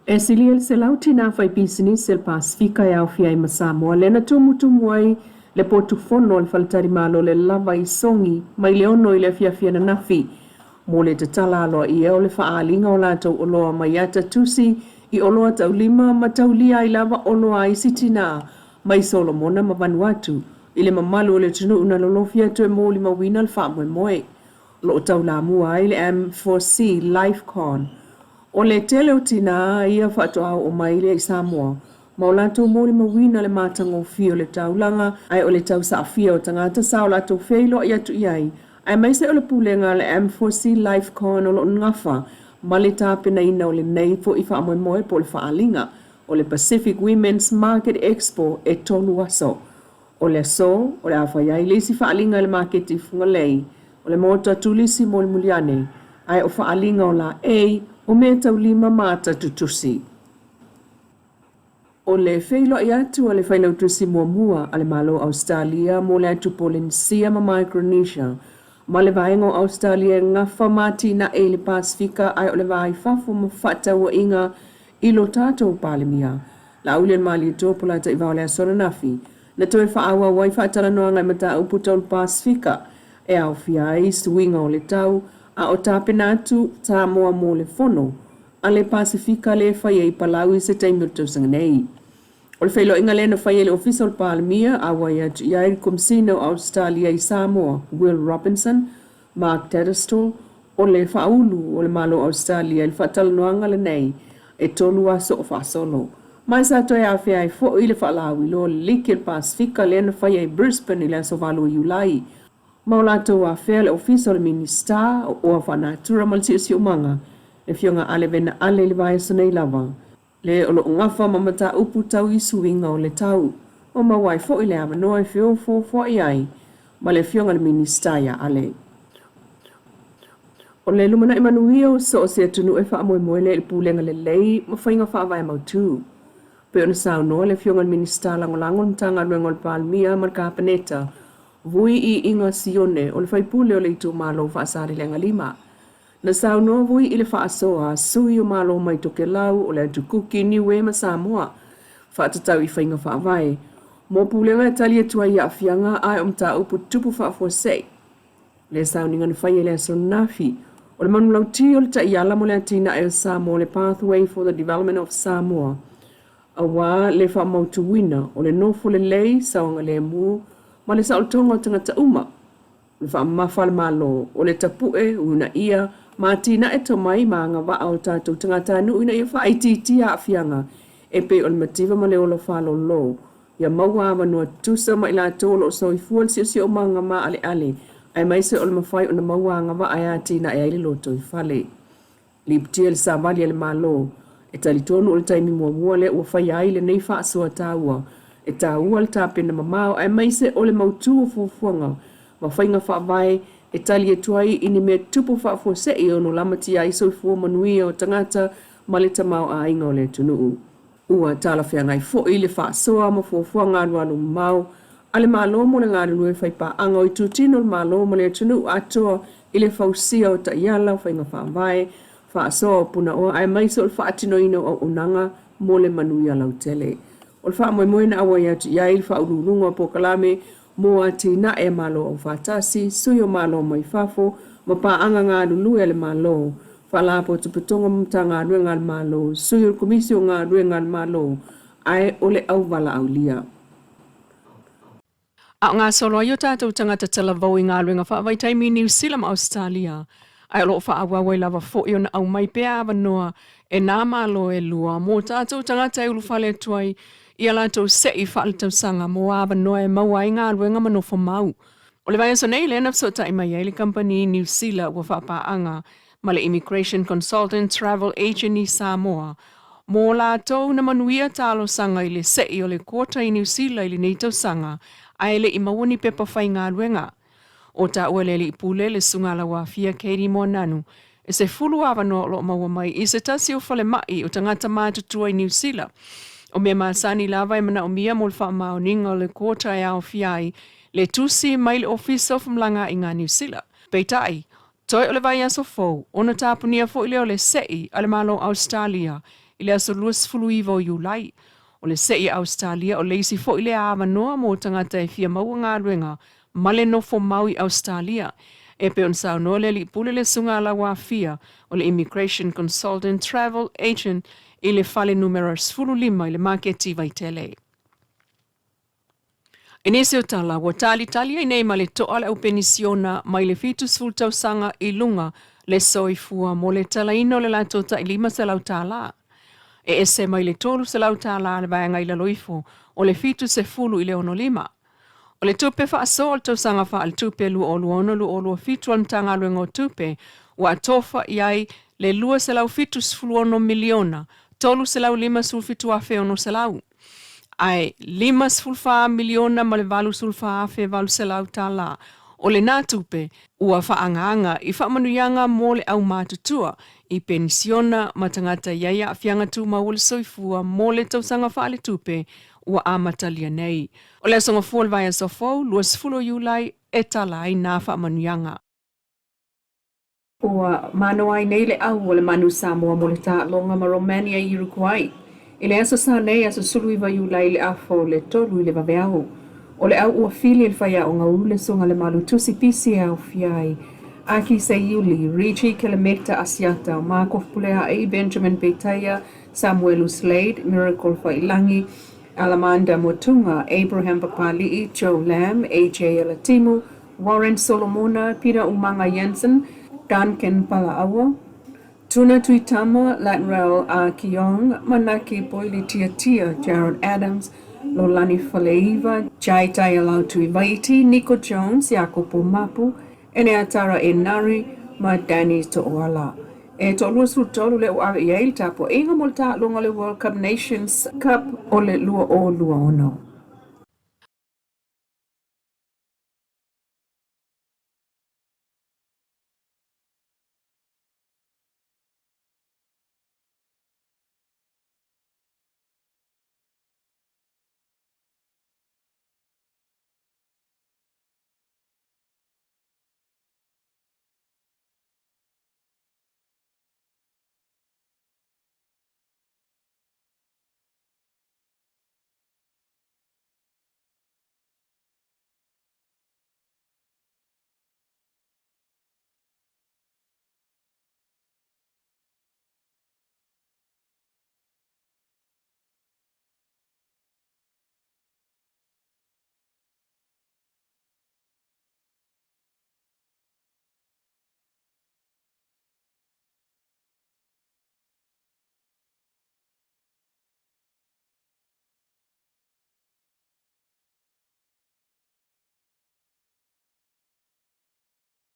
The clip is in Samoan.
E silia i le 100 tinā faipisinisi o le Pasefika e aofia ai ma Samoa lea na tumutumu ai le potu fono a le faletalimalo o le Lava i Sogi mai le 6 i le afiafi ananafi mo le tatala aloaia o le faaaliga o latou oloa mai ata tusi i oloa taulima ma taulia ai lava oloa a isi tinā mai Solomona ma Vanuatu i le mamalu o le atunuu na lolofi atu e molimauina le faamoemoe. O lo o taulamua ai le M4C Lifecon. O le tele o tinā ia faatoa oo mai lea i Samoa ma o latou molimauina le matagofie o le taulaga ae o le tausaafia o tagata sa o latou feiloai atu i ai aemaise o le pulega a le M4C Lifecon o lo o gafa ma le tapenaina o lenei foi faamoemoe po o le faaaliga o le Pacific Women's Market Expo e tolu aso. O le aso, o le a fai ai le isi faaaliga i le maketi i Fugalei, o le Maota Turisi mulimuli ane, ae o faaaliga o laei, o meataulima ma ata tutusi. O le feiloai atu a le Failautusi muamua a le Malo o Ausetalia mo le atu Polenisia ma Micronesia ma le Vaega o Ausetalia e gafa ma atinae i le Pasefika ae o le va i fafo ma fefaatauaiga i lo tatou Palemia, Laaulialemalietoa Polataivao i le aso ananafi, na toe faaauau ai faatalanoaga i mataupu tau le Pasefika e aofia ai suiga o le tau a o tapena atu Samoa mo le Fono a le Pasefika lea e fai ai i Palau i se taimi o le tausaga nei. O le feiloaiga lea na faia i le Ofisa o le Palemia, auai atu i ai le Komesina o Ausetalia i Samoa, Will Robinson, Mark Tattersall, o le faaulu o le Malo o Ausetalia i le faatalanoaga lenei e tolu aso o faasolo. Ma sa toe afea ai foi le faalauiloa o le Liki o le Pasefika lea na faia i Brisbane i le aso 8 o Iulai, ma o latou afea le Ofisa o le Minisita o Oa Faanatura ma le Siosiomaga, le Afioga Ale Vena Ale i le vaiaso nei lava. Le o lo o gafa ma mataupu tau i suiga o le tau, ua maua ai foi le avanoa e feofoofoai ai ma le Afioga i le Minisita ia Ale. O le lumanai manuia o so o se atunuu e faamoemoe lea i le pulega lelei ma faiga faavae mautu. Pei ona saunoa le Afioga i le Minisita Lagolago o le Matagaluega o le Palemia ma le Kapeneta, Vui Iiga Sione o le faipule o le itumalo o Faasaleleaga 5. Na saunoa Vui i le faasoa a sui o Malo mai Tokelau o le Atu Kuki, Niue ma Samoa faatatau i faiga faavae mo pulega e tali atu ai i aafiaga ae o mataupu tutupu faafuasei. O le sauniga na faia i le aso ananafi, o le manulauti o le taiala mo le atinae o Samoa le Pathway for the Development of Samoa, aua le faamautuina o le nofo lelei, saogalemu ma le saolotoga o tagata uma. O le faamamafa a le Malo, o le tapue, uunaia, ma atinae tomai ma agavaa o tatou tagatanuu ina ia faaitiitia aafiaga e pei o le mativa ma le ola faalolo, ia maua avanoa tutusa ma i latou o lo o soifua le siosiomaga maaleale aemaise o le mafai ona maua agavaa e atinae ai le lotoifale. Lipotia le savali a le Malo, e talitonu o le taimi muamua lea ua faia ai lenei faasoa taua, e taua le tapena mamao aemaise o le mautu o fuafuaga ma faiga faavae e tali atu ai i ni mea tupu faafuasei e ono lamatia ai soifua manuia o tagata ma le tamaoaiga o le atunuu. Ua talafeagai foi le faasoa ma fuafuaga alualu mamao a le Malo mo le galulue faipaaga o itutino o le Malo ma le atunuu atoa i le fausia o taiala, faiga faavae, faasoa o punaoa aemaise o le faatinoina o auaunaga mo le manuia lautele. O le faamoemoe na auai atu i ai le Faauluuluga o Polokalame mo Atinae a Malo Aufaatasi, Sui o Malo mai Fafo ma Paaga Galulue a le Malo, Faalapotopotoga ma Matagaluega a le Malo, Sui o le Komisi o Galuega a le Malo, ae o le auvalaaulia. A o gasolo ai o tatou tagata talavou i galuega faavaitaimi i Niu Sila ma Ausetalia, ae o lo o faaauau ai lava foi ona aumai pea avanoa e nā Malo e lua mō tatou tagata e ulufale atu ai i a latou se'i faaletausaga mō avanoa e maua ai galuega ma nofo mau. O le vaiaso nei lea na fesootai mai ai le kamupani Niu Sila ua faapaaga ma le Immigration Consultant Travel Agent i Samoa mō latou na manuia talosaga i le se'i o le quota i Niu Sila i lenei tausaga ae le i maua ni pepa faigaluega. O taua le alii pule le Susuga Lauafia Katie Moananu e 10 avanoa o lo o maua mai i se tasi o falemai o tagata matutua i Niu Sila. O mea masani lava e manaomia mo le faamaoniga o le quota e aofia ai le tusi mai le Ofisa o Femalagaaiga Niu Sila. Peitai, toe o le vaiaso fou ona tapunia foi lea o le se'i a le Malo o Ausetalia. i le aso 29 o Iulai. O le se'i a Ausetalia o le isi foi lea avanoa mo tagata e fia maua galuega ma le nofo mau i Ausetalia. E pei ona saunoa le Alii Pule le Susuga a Lauafia o le Immigration Consultant Travel Agent i le fale numera 15 i le maketi Vaitele. I nisi o tala, ua talitali ai nei ma le to'a le au penisiona mai le 70 tausaga i luga le soifua mo le talaina o le latou tai $500 tālā. E ese mai le $300 tālā le vaega i lalo ifo o le 70 i le 65. O le tupe faasoa o le tausaga faaletupe 2026/2027 a le Matagaluega o Tupe ua atofa i ai le $276 miliona $357,600 ae $54 miliona ma le $84,800 tala o lena tupe ua faaagaaga i faamanuiaga mo le aumatutua i penisiona ma tagata e i ai aafiaga tumau o le soifua mo le tausaga faaletupe ua amatalia nei. O le Aso Gafua o le vaiaso fou, 20 o Iulai, e tala ai nā faamanuiaga. Ua manoa ai nei le ʻau o le Manu Samoa mo le taaloga ma Romania i Uruguay i le aso Sa nei, aso 19 Iulai i le afa o le 3 i le vaveao. O le ʻau ua fili e le faiaoga ulu le Susuga Lemalu Tusi Pisi e aofia ai Aki Seiuli, Richie Kelemeta Asiata, Marco Fepulea'i, Benjamin Petaia, Samuelu Slade, Miracle Faiilagi, Alamanda Motuga, Abraham Papali'i, Joe Lam, AJ Alatimu, Warren Solomona, Peter Umaga Jensen, Duncan Palaaua, Tuna Tuitama, Latrell Ah Kiong, Manaki Boyle Tiatia, Jared Adams, Lolani Faleiva, Jai Taialau Tuivaiti, Nico Jones, Iakopo Mapu, Eneatara Enari ma Danny To'oala. E toa-23 lea ua ave i ai le tapuaiga mo le taaloga o le World Cup Nations Cup o le 2026.